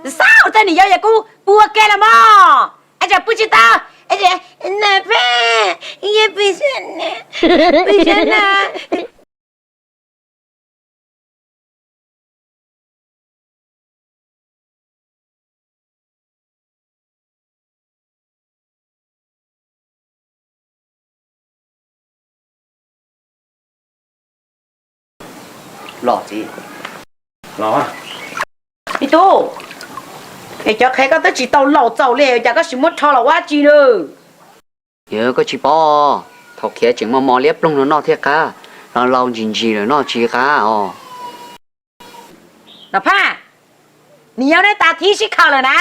Xav ua tej niam yau yog kuv pw ua ke los mog. Es tsam pw tsis tau, es na phem, yeej pw xwb na, pw xwb na. Los txiv. Los. Me tub, es cov qhev koj twb tsis tau laus txaus li cas koj sim muab rho los ua dab tsi na? Yog koj tsis paub, thaum khiav tseem mos mos liab ploog no noj thiaj qab, los laus ntsis ntsis lawm noj tsis qab os. Nom Phaj, niam yau neb tas thib sib khawm lawm na.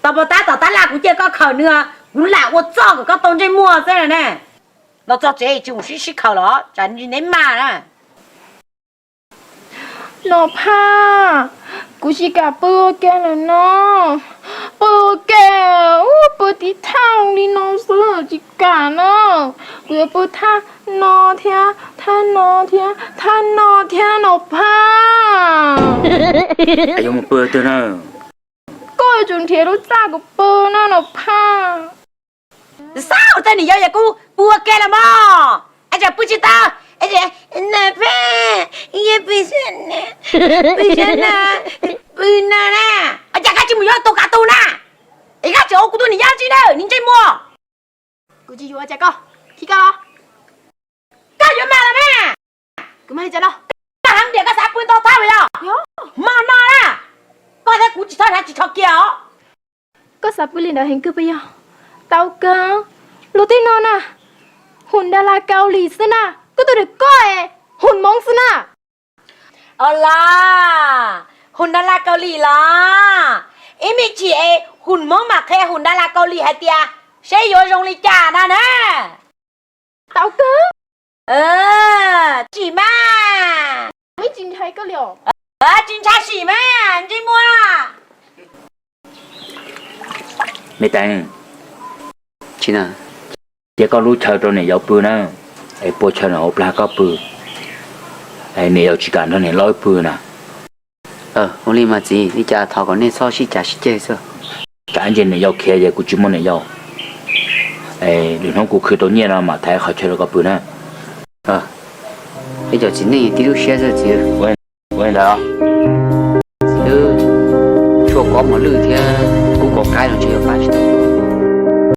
Tau pov tab tom tab laj kuv cia koj khawm nws, kuv lam ua txuj kom koj tau ntsej muag xwb na. Los txog tsev tsis mus sib sib khawm los tsam neb mas na. Nom Phaj, kuv tsis kam pw ua ke lawm no. Pw ua ke, pw tib thaj li no xwb tsis kam na. Kuv yuav pw thaj no thiab thaj no thiab thaj no thiab Nom Phaj. Yuav mus pw twg na? Koj yuav tsum nrhiav lub txaj kuv pw na Nom Phaj. Xav ua tej niam yau yog kuv pw ua ke los mog. Es tsam pw tsis tau, na phem, yeej pw xwb na, pw xwb na, pw no na. Ua cas koj tsis mus yuav tus kav tus na? Es koj tseem ua kuv tus niam yau tsi na, niag ntsej muag. Kuv tsis yuav, cas koj, khi koj los. Koj yuav mas los mas. Kuv mas hais cas no? Koj heev tias koj xav pw ntau thab los yog? Hmo no na, koj thiab kuv tsis txhob hnav tsis txhob kiag os. Koj xav pw li ntawd heev kawg puas yog? Tau kawg. Luag tej no na, hum nda las Kaus Lim xwb na, koj tus ntawm koj es hum Hmoob xwb na. Ua los, hum nda las Kaus Lim los? Ib me chim es hum Hmoob mam qhia hum nda las Kaus Lim hais tias seb yuav zoo li cas no na. Tau kawg. Sim mas. Tsis ntshai koj li os. Tsis ntshai sim mas ntsej muag. Me Teev, cia koj lub chaw rau niam yau pw na, es pua chaw no hauv plag koj pw, niam yau tsis kam nrog niam loj pw na. Ua li mas txiv, li cas thov kom nej txhob sib cav sib ceg xwb. Tsam ntsis niam yau khiav ces kuv tsis muaj niam yau. Lwm hnub kuv khwv tau nyiaj no mam thaiv qhov chaw rau koj pw na. Ib cov txiv neej tib lub siab xwb txiv. Ua li ntawd, txiv, tshuaj kov mos lwj thiab kub kov qaib los ntshe yuav pab tsis tau.